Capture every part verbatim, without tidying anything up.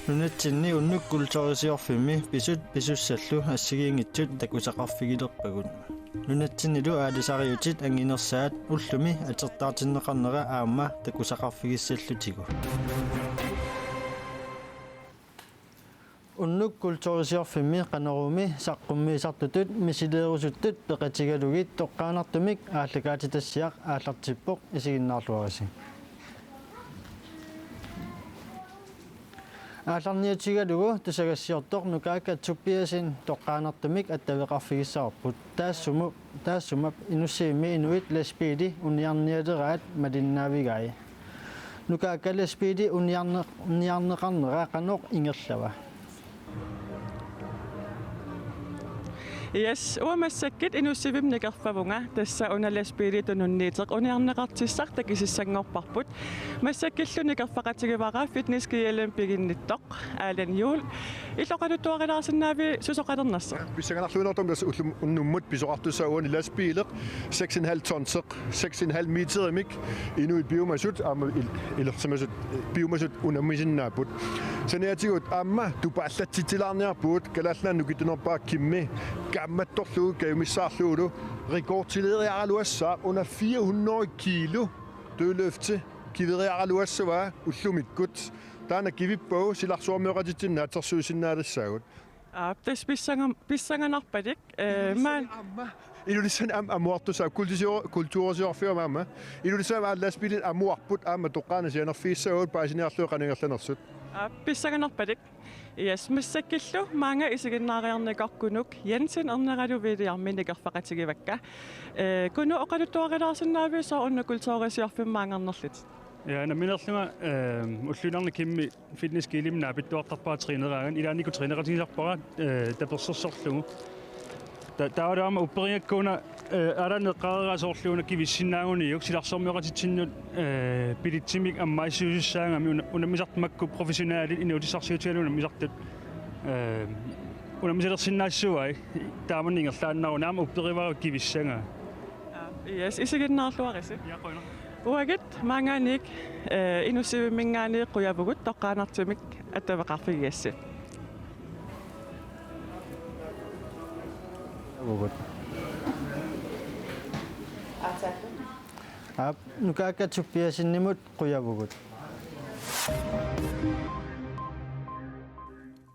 Nunatsinni unnuk kulturisiorfimmi pisut pisussallu assigiinngitsut takusaqarfigilerpagut. Nunatsinnilu aalisariutit anginersaat ullumi atertaartinneqarnera aamma takusaqarfigissallutigu. Unnuk kulturisiorfimmi Qanoruumi saqqummiisartutut misileerusuttut peqatigalugit toqqaannartumik aallakaatitassiaq aallartippoq, isiginnaarluarisi. Aallarniutigalugu tusagassiortoq Nukaakka Tobiassen toqqaannartumik attaveqarfigissavarput. Taassumu-, taassuma inussivimmi inuit lastbiili uniarnialeraat malinnaavigai. Nukaakka lastbiili uniarne-, uniarneqarnera qanoq ingerlava? Yes, uanga massakkut inussivimmi nikerfavunga, tassa una lastbiili tununniuteq uniarneqartissaq takisissanngorparput. Massakkuluunniit nikerfaqatigivara Fitness G L-imik piginnittoq, Alan Juul. Illit oqaluttuarilaarsinnaaviuk susoqalernersoq? Pissanganarluinnartumik tassa ullum-, unnummut pisoqartussaq uani lastbiileq seks en halv tonseq, seks en halv meterimik inuit piumasut aamma il-, ilersimasut, piumasut unammisinnaapput. Saniatigut aamma tupaallatsitsilaarniarpugut, Kalaallit Nunaanni nukittunerpaaq Kimmi kaammattorlugu kajumissaarlugulu rekordileriaraluassaaq, una fire hundrede kilo dødløfti kiveriaraluassavaa ullumikkut. Taanna kivippagu silarsuarmioqatitsinnut naatsorsuussinnaalissaagut. Aap, tassa pissanga-, pissanganarpalik, eh, maan- Ilulissani aamma, Ilulissani aamma amuartussaq kultusio-, kulturisiorfiup aamma. Ilulissani aamma lastbiilit amuarput aamma toqqaannaq sianerfigissavagut paasiniarlugit qanoq ingerlanersut. Aap, pissanganarpalik. Yes, massakkulu maanga isiginnaariarnikoq Kunuk Jensen erneralu Williamimik nikerfaqatigivakka. Eh, Kunuk, oqaluttuarilaarsinnaaviuk sooq unnuk kulturisiorfimmi maanngarnerlutit? Ja, nammineerlunga, eh, ulluinnarni Kimmi Fitness G L-imik naapittuartarpara træneraangat, ilaannikkut træneqatigisarpara, eh, tapersersorlugu. Ta-, taavalu aamma upperigakku una, eh, aalaneqqaarera soorlu una kivissinnaaguniuk silarsuarmioqatitsinnut, eh, billetsimik ammaassisussaagami una-, unammisartut makku professionelit inuutissarsiutigalugit unammisartut, eh, unammisalersinnaassavai taamani ingerlaannaruni aamma upperivara kivissagaa. Yes, isiginnaarluarisi. Ja, qujanaq. Uagut maanngaanniit, eh, inussivimminngaanniit qujavugut toqqaannartumik attaveqarfigigassat. Qujavugut. Aap, Nukaakka Tobiassenimut qujavugut.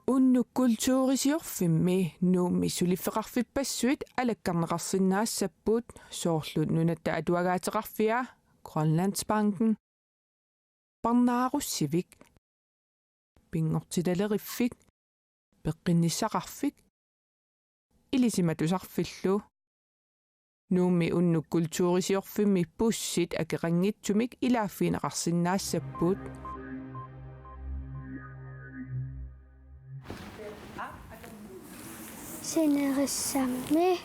Unnuk kulturisiorfimmi Nuummi suliffeqarfippassuit alakkarneqarsinnaassapput, soorlu Nunatta Atuagaateqarfia, Grønlandsbanken, Parnaarussivik, Pinngortitaleriffik, Peqqinnissaqarfik, Ilisimatusarfillu. Nuummi unnuk kulturisiorfimmi bussit akeqanngitsumik ilaaffigineqarsinnaassapput. Sinerissami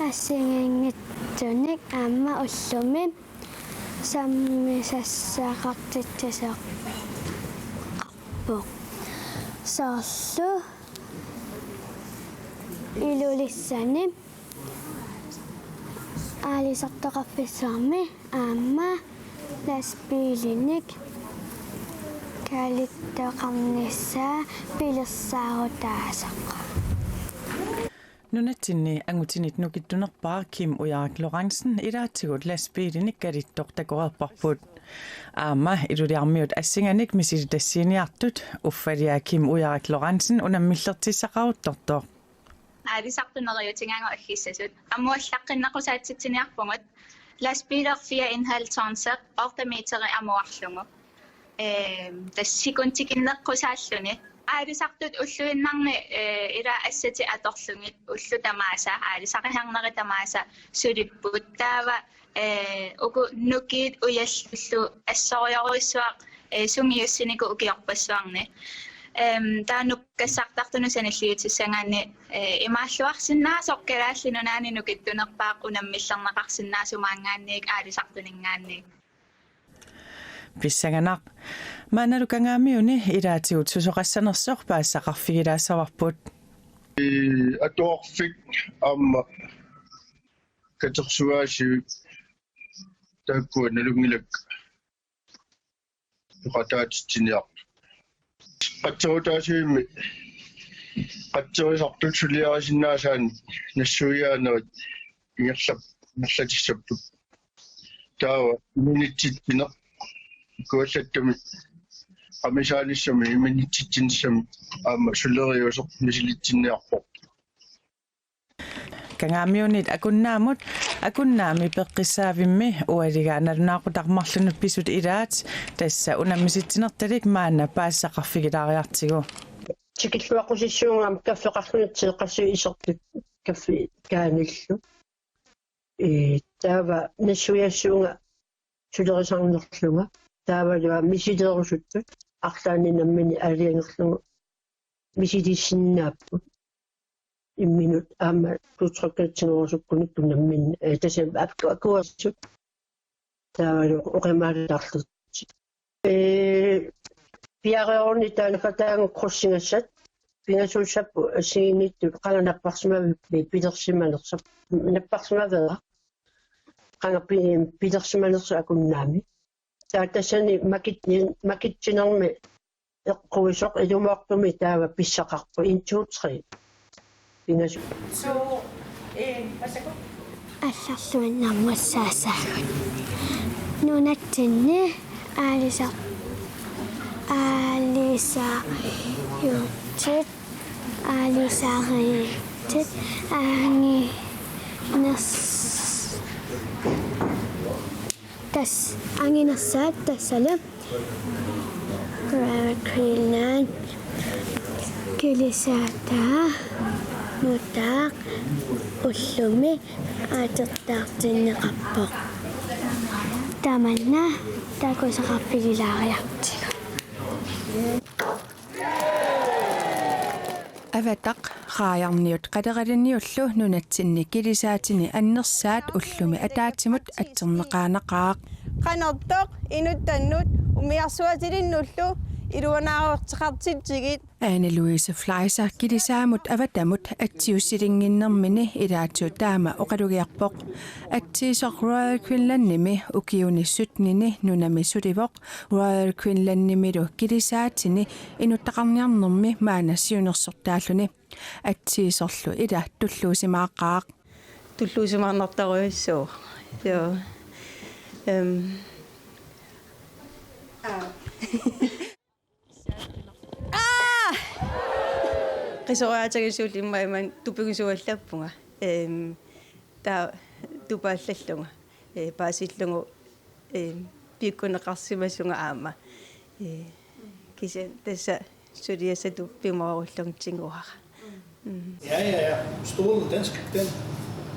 assigiinngitsunik aamma ullumi sammisassaqartitsisoqarpoq. Soorlu Ilulissani aalisartoqarfissuarmi aamma lastbiilinik kalittoqarnissaa pilersaarutaasoq. Nunatsinni angutinit nukittunerpaaq Kim Ujarak Lorentzen ilaatigut lastbiilinik kalittoq takoreerparput. Aamma Ilulissarmiut assinganik misilitassiiniartut uffalia Kim Ujarak Lorentzen unammillertissaqaruttortoq. Aalisartut neriutigaagut aggissasut. Amuallaqqinneqqusaatitsiniarpugut. Lastbiileq fire en halv tonseq otte meteri amuarlugu. Ehm, tassa sekundit tikinneqqusaalluni. Aalisartut ulluinnarni, eh, ila assatit atorlugit ullut tamaasa, aalisariarnerit tamaasa sulipput. Taava, eh, uku nukiit ujallullu assorujussuaq, eh, sungiussinikut ukiorpassuarni. Ehm, taava nukkassartartunut sanilliutissagaanni, eh, imaalluarsinnaasoq Kalaallit Nunaanni nukittunerpaaq unammillerneqarsinnaasoq maanngaanniit aalisartuninngaanniit. Pissanganaq. Maannalu Kangaamiuni ilaatigut susoqassanersoq paasisaqarfigilaassavarput. Atuarfik aamma katersugaasivik taakkua nalunngilakka peqataatitsiniartut. Qatserutaasivimmi qatserisartut suliarisinnaasaannik nassuiaanerit ingerlap-, ingerlatissapput. Taava iminitsitsineq kuallattumik qamisaanissami iminitsitsinissamik aamma suleriuseq misilitsinniarpoq. Kangaamiunit Akunnaamut, Akunnaami peqqissaavimmi ualigaa nalunaaqutaq marlunut pisut ilaat, tassa unammisitsinertalik maanna paasisaqarfigilaariartigu. Tikilluaqqusissuunga aamma kaffeqarluni teeqqassuit isertut kaffikaanillu. Ee, taava nassuiassuunga sulerisarnerlunga. Taavalu aamma misileerusuttut arlaannik namminneq aalajangerlugu misilissinnaapput. Imminut aamma blodtrykkinik tigoorusukkunikku namminneq, ee, tassami ak-, akuersut. Taavalu oqimaalertarlutik. Ee, piareeruni taanna naggataagut krydsigassat. Pingasuussapput assigiinngitsut qanga napparsimavi-, pi-, pilersimanersoq. Napparsimaveeraq. Qanga pi-, pilersimanersoq Akunnaami. Taava tassani makit-, makitsinermi eqquisoq ilumoortumik taava pissaqarpoq en, to, tre. Pingasu-. Allarluinnarnissaassagut. Nunatsinni aalisar-, aalisariutit, aalisariutit, angi-, ners-, tas-, anginersaat tassalu Royal Greenland kilisaata nutaaq ullumi aatertaartinneqarpoq. Tamanna takusaqarfigilaariartigu. Avataq Raajarniut Qaleralinniullu nunatsinni kilisaatini annersaat ullumi ataatsimut atserneqaanaqaaq. Qanortoq inuttannut umiarsuatilinnullu iluanaaruteqartitsigit. Ane Louise Fleischer kilisaamut avatamut atsiussilinnginnermini ilaatigut taama oqalugiarpoq. Atsiisoq Royal Greenlandimi ukiuni syttenini nunami sulivoq Royal Greenlandimilu kilisaatini inuttaqarniarnermi maanna siunnersortaalluni. Atsiisorlu ila tulluusimaaqaaq. Tulluusimaarnartorujussuuvoq. Joo. Ehm. Aa! Qisoriaatagisuulli immaqa imannak tupigisuallappunga. Ehm, taava tupaallallunga. Ee, paasillugu, ee, piukkuneqarsimasunga aamma. Ee, kisianni tassa suliassatut pimoorullunga tiguara. Mm. Ja, ja, ja. Stolen, den skal, den,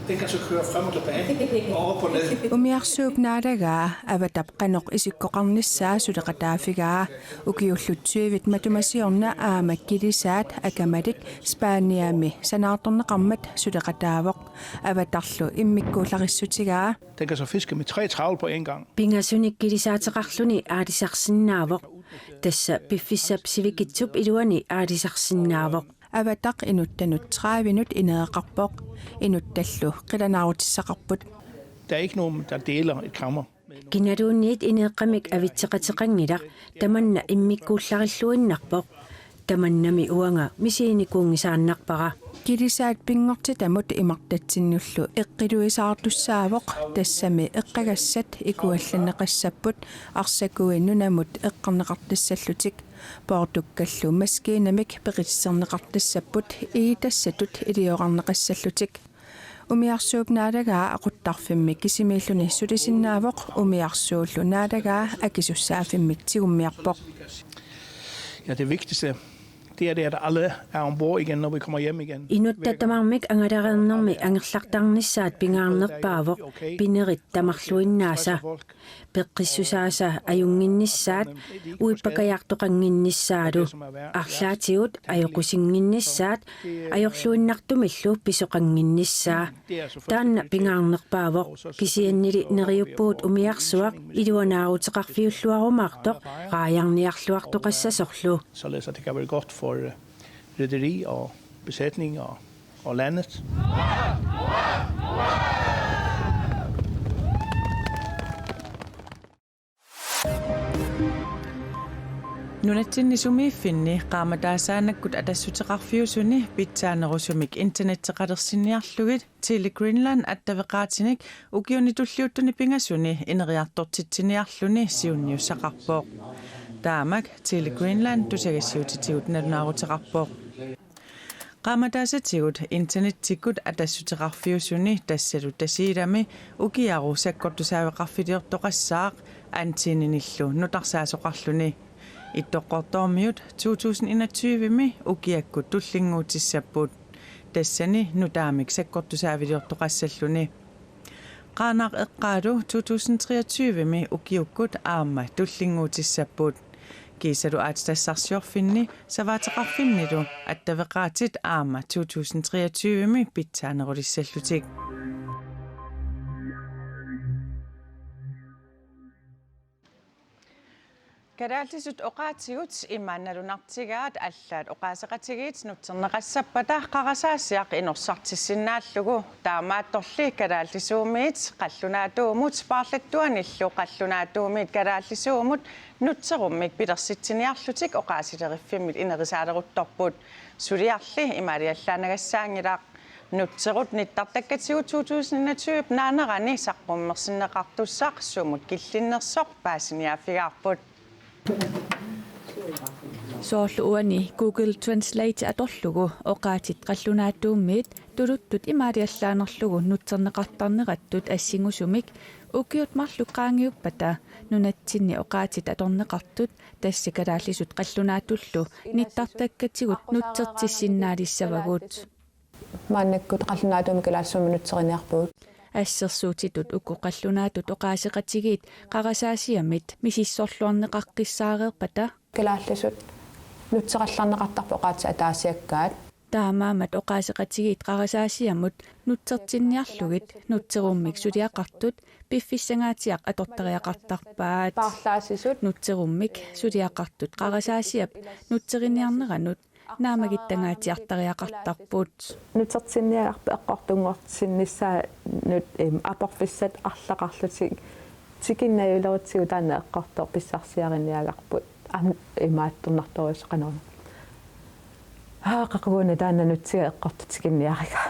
den kan så køre frem og tilbage og op og ned. Umiarsuup naalagaa Avatap qanoq isikkoqarnissaa suleqataaffigaa. Ukiullu tyvit matuma siorna aamma kilisaat akamalik Spaniami sanaartorneqarmat suleqataavoq. Avatarlu immikkuullarissutigaa. Den kan så fiske med tre travl på en gang. Pingasunik kilisaateqarluni aalisarsinnaavoq. Tassa piffissap sivikitsup iluani aalisarsinnaavoq. Avataq inuttanut tredivenut ineeqarpoq. Inuttallu qilanaarutissaqarput. Der er ikke nogen, der deler et kammer. Kinaluunniit ineeqqamik avitseqateqanngilaq, tamanna immikkuullarilluinnarpoq. Tamannami uanga misiginikuunngisaannarpara. Kilisaat pinngortitamut imartatsinnullu eqqiluisaartussaavoq, tassami eqqagassat ikuallanneqassapput arsakui nunamut eqqarneqartassallutik. Poortukkallu maskiinamik peqititserneqartassapput iitassatut iliorarneqassallutik. Umiarsuup naalagaa aquttarfimmi kisimiilluni sulisinnaavoq umiarsuullu naalagaa akisussaaffimmik tigummiarpoq. Ja, det vigtigste, det er, det er, at alle er ombord igen, når vi kommer hjem igen. Inuttat tamarmik angalareernermi angerlartarnissaat pingaarnerpaavoq, pinerit tamarluinnaasa. Peqqissusaasa ajunnginnissaat, uippakajaartoqannginnissaalu. Arlaatigut ajoqusinnginnissaat, ajorluinnartumillu pisoqannginnissaa. Taanna pingaarnerpaavoq, kisiannili neriuppugut umiarsuaq iluanaaruteqarfiulluarumaartoq raajarniarluartoqassasorlu. Således at det kan være godt for, øh, rederi og besætning og, og landet. Nunatsinni sumiiffinni qaamataasaannakkut atassuteqarfiusuni pitsaanerusumik internetteqalersinniarlugit Tele Greenland attaveqaatinik ukiuni tulliuttuni pingasuni ineriartortitsiniarluni siunniussaqarpoq. Taamak Tele Greenland tusagassiutitigut nalunaaruteqarpoq. Qaamataasatigut internettikkut atassuteqarfiusuni tassalu Tasiilami ukiaru sakkortusaaveqarfiliortoqassaaq antenninillu nutarsaasoqarluni. Ittoqqortoormiut to tusind enogtyve-mi ukiakkut tullinnguutissapput. Tassani nutaamik sakkortusaaviliortoqassalluni. Qaanaaq eqqaalu to tusind treogtyve-mi ukiukkut aamma tullinnguutissapput. Kiisalu aatsitassarsiorfinni savaateqarfinnilu attaveqaatit aamma to tusind treogtyve-mi pitsaanerulissallutik. Kalaallisut oqaatigut imaannalunartigaat allaat oqaaseqatigiit nutserneqassappata qarasaasiaq inorsartissinnaallugu, taamaattorli kalaallisuumiit qallunaatuumut paarlattuanillu qallunaatuumiit kalaallisuumut nutserummik pilersitsiniarlutik oqaasileriffimmi inerisaaleruttorput. Suliarli imaaliallaannagassaanngilaq. Nutserut nittartakkatigut to tusind enogtyve naanerani saqqummersinneqartussaq sumut killinnersoq paasiniaaffigaarput. Soorlu uani Google Translate atorlugu oqaatsit qallunaatuummiit tuluttut imaaliallaanerlugu nutserneqartarnerattut assingusumik ukiut marluk qaangiuppata nunatsinni oqaatsit atorneqartut tassa kalaallisut qallunaatullu nittartakkatigut nutsertissinnaalissavagut. Maannakkut qallunaatuumik kalaallisuumik nutseriniarpugut. Assersuutitut uku qallunaatut oqaaseqatigiit qarasaasiamit misissorluarneqaqqissaareerpata. Kalaallisut nutserallarneqartarput oqaatsit ataasiakkaat. Taamaammat oqaaseqatigiit qarasaasiamut nutsertinniarlugit nutserummik suliaqartut piffissangaatsiaq atortariaqartarpaat. Paarlaasisut. Nutserummik suliaqartut qarasaasiap nutseriniarneranut naammagittangaatsiartariaqartarput. Nutsertinniagarput eqqortunngortinnissaannut, im, aporfissat arlaqarlutik tikinnajulerutsigu taanna eqqortoq pissarsiariniagarput. Am, imaattornartorujussuuvoq qanoruna. Aa, qaquguuna taanna nutsiga eqqortoq tikinniarigaa.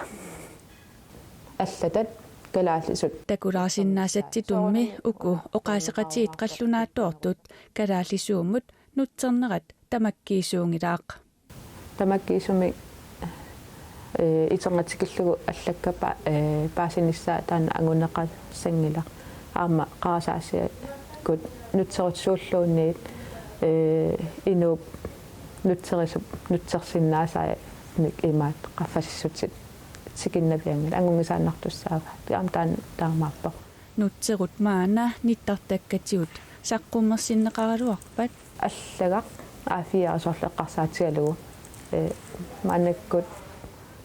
Allatat kalaallisut. Takulaarsinnaasatsitummi uku oqaaseqatigiit qallunaatoortut kalaallisuumut nutsernerat tamakkiisuunngilaq. Tamakkiisumik, ee, iternatikillugu allakkat pa-, ee, paasinissaat taanna anguneqassanngilaq. Aamma qarasaasiakkut nutserut suulluunniit, ee, inuup nutserisup nutsersinnaasaanik imaat qaffasissutit tikinnavianngillat, angunngisaannartussaavaat. Aamma taanna taamaappoq. Nutserut maanna nittartakkatigut saqqummersinneqaraluarpat? Allagaq A fire soorlu eqqarsaatigalugu. Ee, maannakkut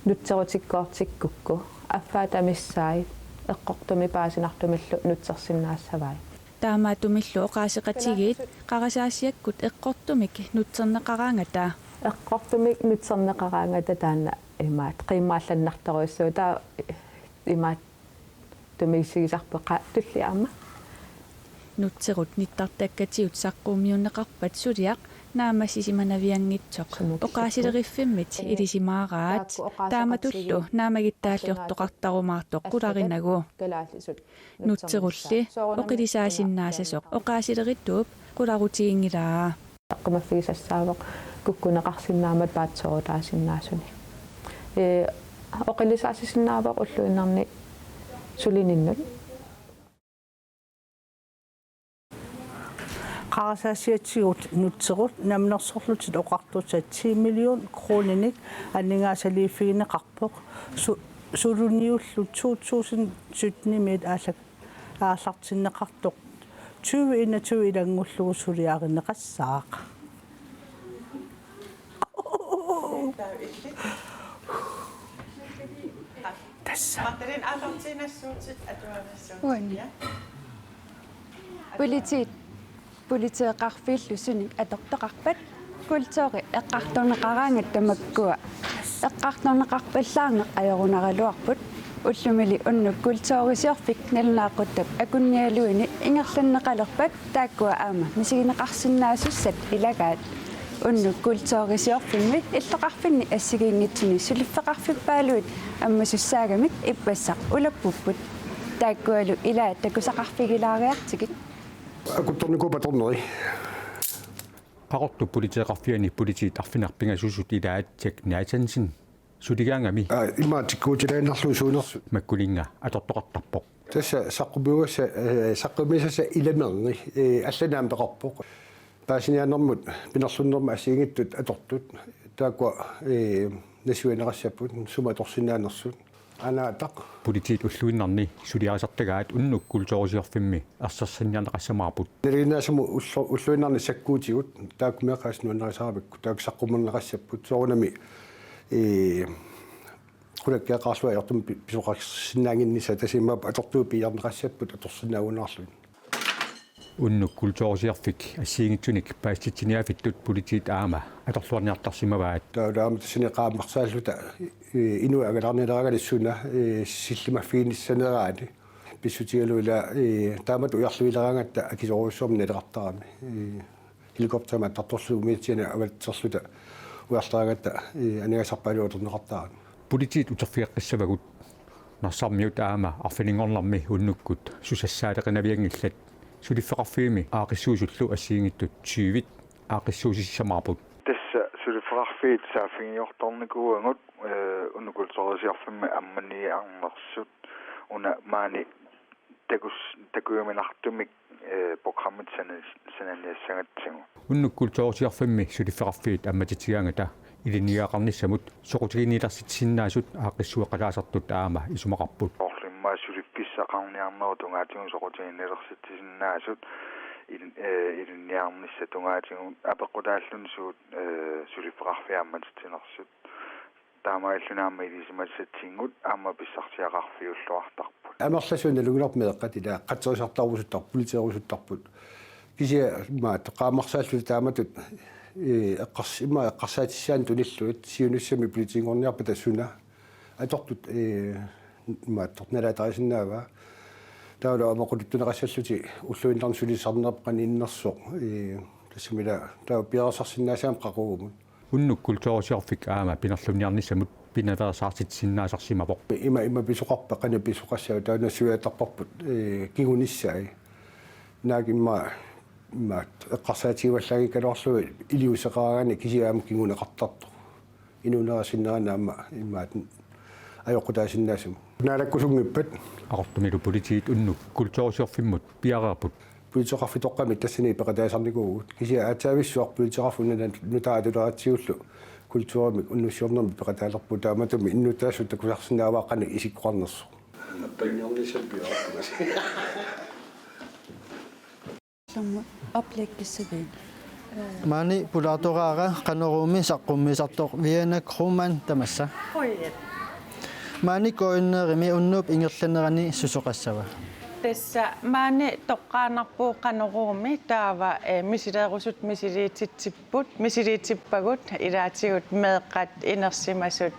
nutserutikkoortikkukku affaata missaai eqqortumik paasinartumillu nutsersinnaassavaat. Taamaattumillu oqaaseqatigiit qarasaasiakkut eqqortumik nutserneqaraangata. Eqqortumik nutserneqaraangata taanna imaat qiimmaallannartorujussuuvoq, taava imaat tumisigisarput qa-, tulliani aamma. Nutserut nittartakkatigut saqqummiunneqarpat suliaq naammassisimanavianngitsoq. Sumut oqaasileriffimmi ilisimaaraat. Taakku oqaaseqatigiit. Taamatullu naammagittaalliortoqartarumaartoq qularinagu. Kalaallisut. Nutserulli oqilisaasinnaasasoq oqaasilerituup qularutiginngilaa. Saqqummerfigisassaavoq kukkuneqarsinnaammata paatsoorutaasinnaasunik. Ee, oqilisaasisinnaavoq ulluinnarni sulininnut. Qarasaasiatigut nutserut namminersorlutik oqartussat ti million kroninik aningaasaliiffigineqarpoq. Su-, suliniullu to tusind sytten-imiit aallak-, aallartinneqartoq tyve enogtyve ilanngullugu suliarineqassaaq. Tassa. Uani. Politiit, politeeqarfiillu sunik atortoqarpat? Kulturi eqqartorneqaraangat tamakkua. Eqqartorneqarpallaarneq ajorunaraluarput. Ullumili unnuk kulturisiorfik nalunaaquttap akunnialuini ingerlanneqalerpat taakkua aamma misigineqarsinnaasussat ilagaat. Unnuk kulturisiorfimmi illoqarfinni assigiinngitsuni suliffeqarfippaaluit ammasussaagamik ippassaq ulappupput. Taakkualu ilaat takusaqarfigilaariartigit. Akuttornikuupput atorneri. Qaqortup politeeqarfiani politiit arfineq-pingasusut ilaat Jack Nathansen suligaangami. Aa, ima tikkuutilaannarlugu suunersut. Makkuninnga atortoqartarpoq. Tassa saqqummiugassaq, eh, saqqummiugassaq ilamerni, eh, allanut aamma peqarpoq. Paasiniaanermut pinerlunnermut assigiinngitsut atortut. Taakkua, eh, nassuiaanneqassapput sumut atorsinnaanersut. Anaataq. Politiit ulluinnarni suliarisartagaat unnuk kulturisiorfimmi ersersinniarneqassamaarput. Nalinginnaasumik ullu-, ulluinnarni sakkuutigut taakku meeqqat nuannarisarpakka, taakku saqqummerneqassapput soorunami, ee, qulakkeeqqaarlugit ajortumik pi-, pisoqarsinnaannginnissaat, tassa imaappoq atortugut piiarneqassapput atorsinnaagunarlugit. Unnuk kulturisiorfik assigiinngitsunik paasititsiniaafittut politiit aamma atorluarniartarsimavaat. Taava aamma tassani qaammarsaalluta, eh, inuit angalaarnialeraangatta suna, eh, sillimaffiginissanerani. Pissutigalugu ila, eh, taamatut ujarluileraangatta akisoorujussuarmik naleqartarami. Eh, helikopterimik attartorlugu umiatsianik avatserluta ujarleraangatta, eh, aningaasarpaaluit atorneqartarami. Politiit uterfigeqqissavagut Narsarmiut aamma arfininngornermi unnukkut susassaaleqinavianngillat. Suliffeqarfiimi aaqqissuusullu assigiinngitsut tyvit aaqqissuussisamaarput. Tassa suliffeqarfiit saaffigiortornikuuagut, eh, unnuk kulturisiorfimmi ammaniarnersut, una maani takus-, takujuminartumik, eh, programmit sana-, sananiassagatsigu. Unnuk kulturisiorfimmi suliffeqarfiit ammatitsigaangata ilinniagaqarnissamut soqutiginnilersitsisinnaasut aaqqissueqataasartut aamma isumaqarput. Orlimma suliffissaqarniarnerup tungaatigut soqutiginnilersitsisinnaasut il-, eh, ilinniarnissat tungaatigut apeqqutaalluni suut, eh, suliffeqarfiit ammatitsinersut. Taamaalilluni aamma ilisimasatsigut aamma pissarsiaqarfiulluartarput. Amerlasuut nalunngilarput meeqqat ila qatserisartaarusuttarput, politeerusuttarput. Kisianni imaattoq qaammarsaalluta taamatut, eh, eqqars-, ima eqqarsaatissaanik tunillugit siunissami politiinngorniarpata suna atortut, eh, imaattoq nalaatarisinnaavaa. Taavalu aamma quluttuneqassallutik ulluinnarni sulisarnerput qanoq innersoq, eh, tassami ila taava piareersarsinnaasagamik qaqugumut. Unnuk kulturisiorfik aamma pinerlunniarnissamut pinaveersaartitsisinnaasarsimavoq. Ima, ima pisoqarpa, qanoq pisoqassavat, taava nassuiaattarparput, eh, kingunissai. Naak ima, ima eqqarsaatigivallaanngikkaluarlugit iliuuseqaraanni kisianni aamma kinguneqartartoq. Inuunera sinnerani aamma imaattoq ajoqutaasinnaasumik. Naalakkusunngippat. Qaqortumilu politiit unnuk kulturisiorfimmut piareerput. Politeeqarfitoqqamik tassani peqataasarnikuuvugut. Kisianni aatsaavissuaq politeeqarfik una nutaaq atuleraatsigullu kulturimik unnussiornermik peqataalerpugut, taamaattumik innuttaasut takusarsinnaavaat qanoq isikkoqarnersoq. Tunniornissaq piareerput. Som oplæg til servering. Maani pulaartoraara Qanoruumi saqqummiisartoq Viana Krugman tamassa. Oi. Maani KNR-imi unnuup ingerlanerani susoqassava? Tassa maani toqqaannarpugut Qanoruumi, taava, eh, misileerusut misiliititsipput, misiliitippagut, ilaatigut meeqqat inersimasut,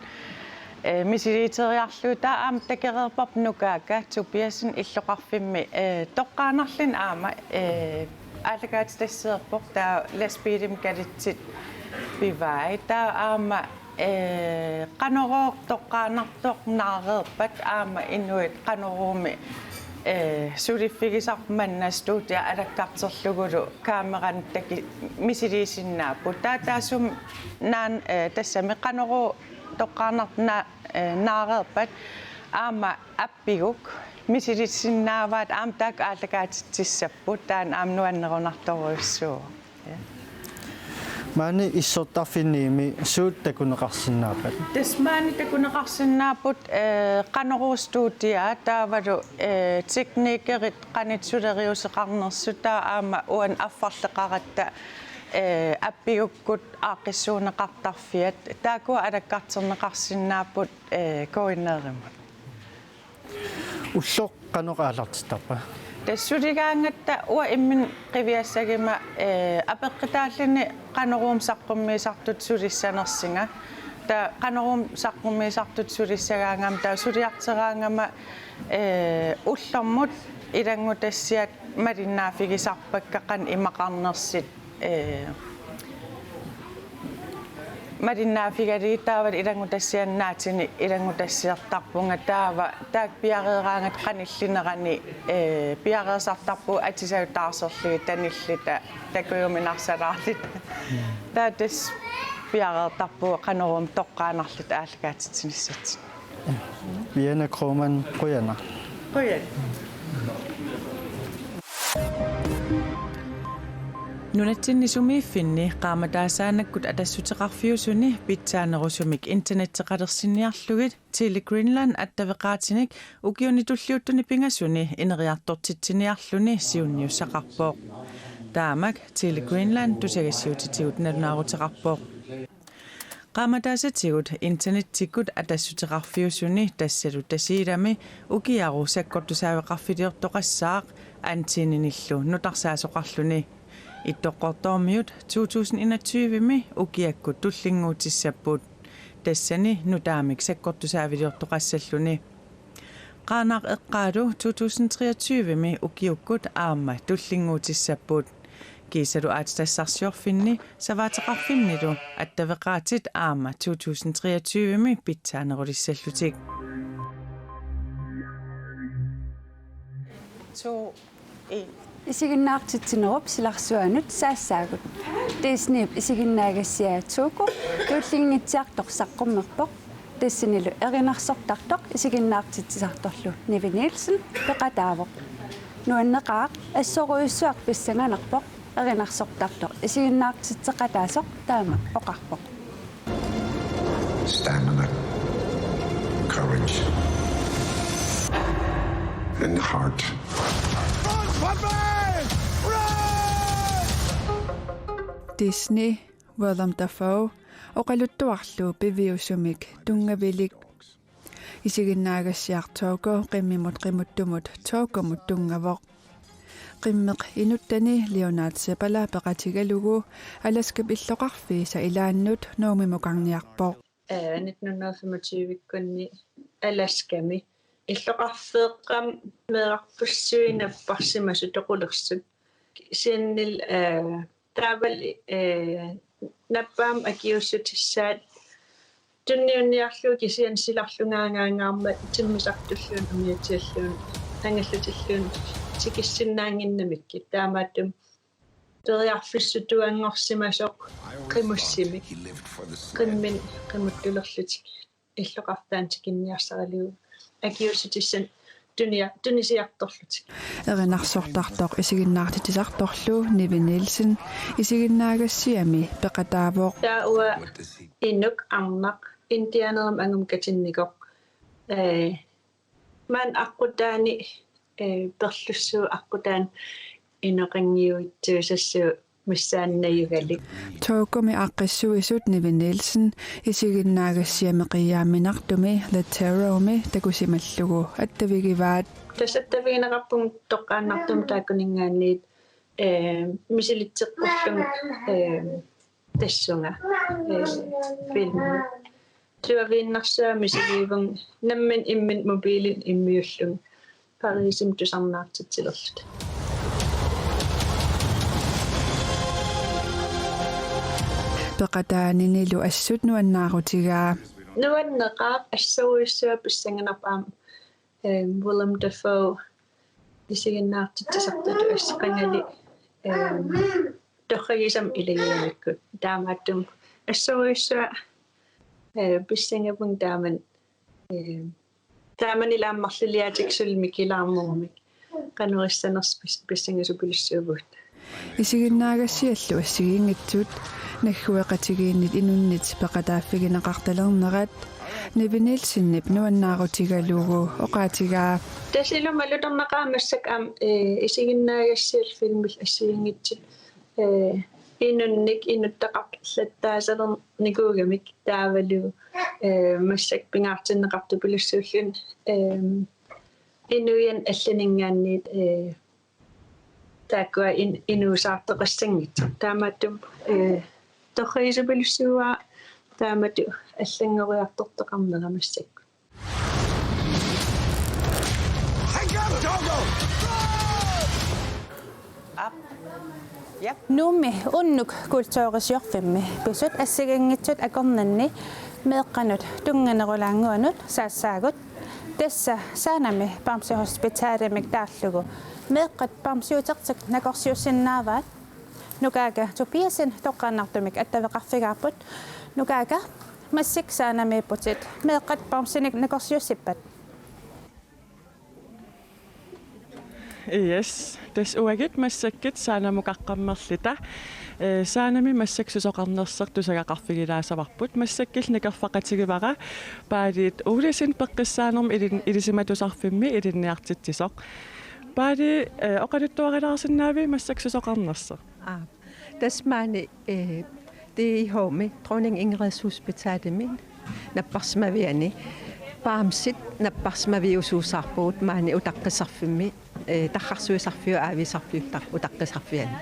eh, misiliiteriarlugu, taava aamma takereerparput Nukaaka Tobiassen illoqarfimmi, eh, toqqaannarluni aamma, eh, aallakaatitasseerpoq, taava lastbiilimik kalitsit pivai. Taava aamma, eh, Qanorooq toqqaannartoq naareerpat aamma inuit Qanoruumi, eh, suliffigisarput manna studia alakkarterlugulu kamerani taki-, misiliisinnaapput. Taava taassuma naan-, eh, tassami Qanorooq toqqaannartoq na-, eh, naareerpat aamma appiguk misiliisinnaavaat, aamma taakku aallakaatitsissapput, taanna aamma nuannerunartorujussuuvoq. Ja. Maani issortarfinniimi suut takuneqarsinnaappat? Tassa maani takuneqarsinnaapput, eh, Qanoruup studia, taavalu, eh, teknikerit qanoq suleriuseqarnersut, taava aamma uani affarleqaratta, eh, appigukkut aaqqissuunneqartarfiat, taakkua alakkarterneqarsinnaapput, eh, KNR-imut. Ulloq qanoq aallartittarpa? Tassa suligaangatta uanga imminut qiviassagama, eh, apeqqutaalluni Qanoruumi saqqummiisartutut sulissanersunga. Taava Qanorooq saqqummiisartut sulissagaangama, taava suliarteraangama, ee, ullormut ilanngutassiat malinnaaffigisarpakka qanoq imaqarnersut, ee, malinnaaffigalugit, taava ilanngutassiannaatini ilanngutassiortarpunga, taava taakku piareeraangata qanillinerani, ee, piareersartarpugut atisat taarserlugit tanilluta takujuminarsalaarluta. Taava tassa piareertarpugut Qanorooq toqqaannarluta aallakaatitsinissatsinnik. Viviana Kromann, qujanaq. Qujan. Nunatsinni sumiiffinni qaamataasaannakkut atassuteqarfiusuni pitsaanerusumik internetteqalersinniarlugit Tele Greenland attaveqaatinik ukiuni tulliuttuni pingasuni ineriartortitsiniarluni siunniussaqarpoq. Taamak Tele Greenland tusagassiutitigut nalunaaruteqarpoq. Qaamataasatigut internettikkut atassuteqarfiusuni tassalu Tasiilami ukiaru sakkortusaaveqarfiliortoqassaaq antenninillu nutarsaasoqarluni. Ittoqqortoormiut to tusind enogtyve-mi ukiakkut tullinnguutissapput. Tassani nutaamik sakkortusaaviliortoqassalluni. Qaanaaq eqqaalu to tusind treogtyve-mi ukiukkut aamma tullinnguutissapput. Kiisalu aatsitassarsiorfinni savaateqarfinnilu attaveqaatit aamma to tusind treogtyve-mi pitsaanerulissallutik. To, en. Isiginnaartitsinerup silarsuanut saassaagut. Disneyp isiginnaagassiaa Togo tullinngitsiartoq saqqummerpoq. Tassanilu erinarsortartoq isiginnaartitsisartorlu Nivi Nielsen peqataavoq. Nuanneqaaq, assorujussuaq pissanganarpoq, erinarsortartoq isiginnaartitseqataasoq taama oqarpoq. Stamina, courage, and heart. Disney, Willem Dafoe, oqaluttuarlu piviusumik tunngavilik. Isiginnaagassiaq Togo qimmimut qimuttumut Togomut tunngavoq. Qimmeq inuttani Leonard Seppala peqatigalugu Alaskap illoqarfiisa ilaannut Nuummimukarniarpoq. Eh, nitten hundrede og femogtyve-kkunni Alaskami illoqarfeeqqami meerarpassuit napparsimasut toqulersut. Kisiannili, eh, taavalu, eh, nappaamik akiuussutissaat tunniunniarlugu kisianni silarlungaangaangaarmat timmisartulluunniit umiatialluunniit angallutilluunniit tikissinnaannginnamikkit, taamaattumik periarfissutuanngorsimasoq qimussimik, qimminik qimuttulerlutik illoqarfiit tikinniarsaralugu akiuussutissanik tunia-, tunisiartorlutik. Erinarsortartoq isiginnaartitsisartorlu Nivi Nielsen isiginnaagassiami peqataavoq. Taava uanga inuk arnaq indianerimik angummi katinnikoq. Eh, maani aqqutaani, eh, perlussuup aqqutaani inoqanngiuitsuusassuup missaani najugalik. Togomi aaqqissuisut Nivi Nielsen isiginnaagassiami qiiaamminartumi The Terror-mi takusimallugu attavigivaat. Tassa attavigineqarpunga toqqaannartumik taakkuninngaanniit, eh, misilitseqqullunga, eh, tassunga, eh, filmi. Tuaviinnarsuaq misiliivunga nammineq imminut mobiilinik immiullunga Parisimi tusarnaartitsilerluta. Peqataaninilu assut nuannaarutigaa. Nuanneqaaq, assorujussuaq pissanganarpoq aamma, eh, Willem Dafoe isiginnaartitsisartutut assut qangali, eh, torragisama ilagigamikku. Taamaattumik assorujussuaq, eh, pissangavunga taamani, eh, taamanilu aamma marluliaatikkut suli mikilaarnerumik. Qanoq issanersoq pis-, pissangasoq pilussuuvugut. Isiginnaagassiallu assigiinngitsut naggueqatigiinnit inunnit peqataaffigineqartalernerat Nivi Nielsenip nuannaarutigalugu oqaatigaa. Tassa ilumoorluarneqaaq massakkut aamma, eh, isiginnaagassiallu filmillu assigiinngitsut, eh, inunnik inuttaqarlattaasalernikuugamik taavalu, eh, massakkut pingaartinneqartut pilussuulluni, eh, inuiannut allaninngaanniit, eh, taakkua in-, inuusaartoqassanngitsut. Taamaattumik, eh, torragisoq pilussuuara Taamatut allanngoriartortaqarnera massakkut. Nuummi unnuk kulturisiorfimmi pisut assigiinngitsut akornanni meeqqanut tunnganerulaannguanut saassaagut. Tassa Saanami Bamsehospitalimik taallugu meeqqat bamsiutertik nakorsiussinnaavaat. Nukaaka Tobiassen toqqaannartumik attaveqarfigaarput. Nukaaka, massakkut Saanamiipputit, meeqqat bamsinik nakorsiussippat? Yes, tassa uagut massakkut Saanamukaqqammerluta. Eh, Saanami massakkut susoqarnersoq tusagaqarfigilaassavarput. Massakkut nikerfaqatigivara Paaliit Olesen peqqissaanermut ilin-, Ilisimatusarfimmi ilinniartitsisoq. Paali, eh, oqaluttuarilaarsinnaavit massakkut susoqarnersoq? Aap. Tassa maani, eh, D I H-mi, Dronning Ingrids Hospitalimi, napparsimaviani. Bamsit napparsimaviusuusaarpugut maani utaqqisarfimmi, eh, tarrarsuisarfiup aavisarfiup tar-, utaqqisarfiani.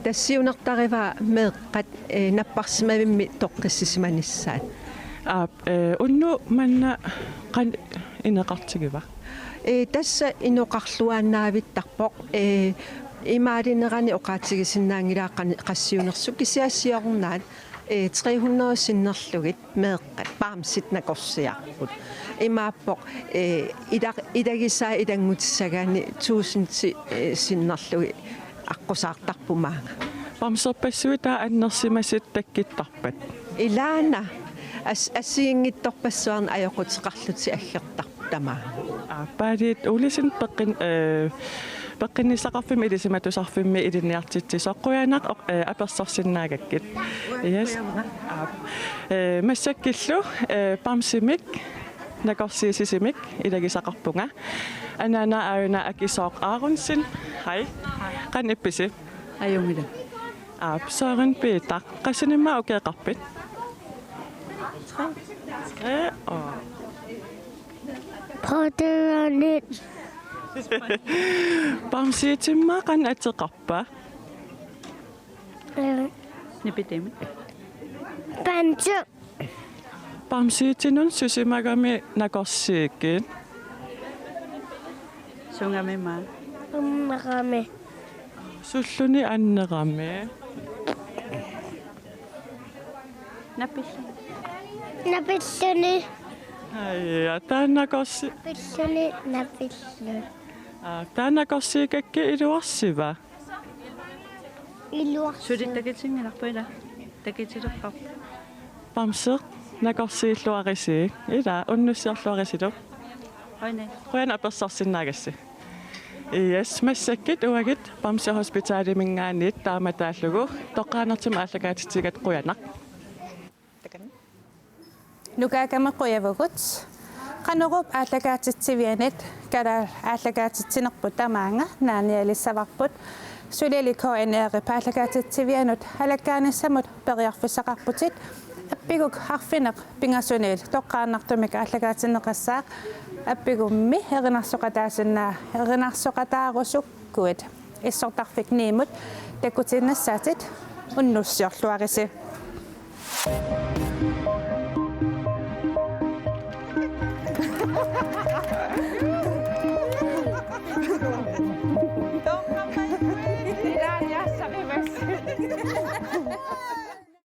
Tassa siunertarivaa meeqqat, eh, napparsimavimmi toqqissisimanissaat. Aap, eh, unnuk manna qanoq inoqartigiva? Eh, tassa inoqarluaannavittarpoq, eh, imaalinerani oqaatigisinnaanngilara qan-, qassit siunersuut kisianni siornaat, eh, tre hundrede sinnerlugit meeqqat bamsit nakorsiarput. Imaappoq, eh, ila-, ilagisaat ilanngutissagaanni tusind, eh, sinnerlugit aqqusaartarput maanga. Bamserpassuit taava annersimasut takkuttarpat? Ilaana. As-, assigiinngitsorpassuarnik ajoquteqarlutik aggertarput tamaanga. Aap, Paaliit Olesen peqqin-, eh, Peqqinnissaqarfimmi Ilisimatusarfimmi ilinniartitsisoq, qujanaq, eh, apersorsinnaagakkit. Yes. Aap. Eh, massakkullu, eh, bamsimik nakorsiisisumik ilagisaqarpunga. Anaana aajuna Akisooq Aronsen. Hej. Qanoq ippisi? Ajunngilaq. Aap, Søren Peter. Qassinimmaat ukioqarpit? Tre. Tre, og Poteranit. Bamsiutimmaa qanoq ateqarpa? Eh. Nipitimi. Pantu. Bamsiutinut susimagami nakorsiukit? Sungamimmaa. Ummarami. Sulluni annerami? Napilluni. Napilluni. Aja, taanna nakorsi-. Napilluni, napilluni. Aa, taanna nakorsiugakkit iluarsiva? Iluarsivoq. Suli takutinngilarput ila. Takutilerparput. Bamseq nakorsiilluarisi. Ila, unnussiorluarisilu. Qujanaq. Qujanaq apersorsinnaagassi. Yes, massakkut uagut Bamsehospitaliminngaanniit taamatut taallugu toqqaannartumik aallakaatitsigatta qujanaq. Nukaakkamik qujavugut. Qanoruup aallakaatitsivianit kalaallit aallakaatitsinerput tamaanga naanialissavarput. Sulilu K N R-ip aallakaatitsivianut alakkaanissamut periarfissaqarputit. Appiguk arfineq pingasuniit toqqaannartumik aallakaatinneqassaaq. Appigummi erinarsoqataasinnaa-, erinarsoqataarusukkuit. Issortarfik ni-mut takkutiinnassaatit, unnussiorluarisi.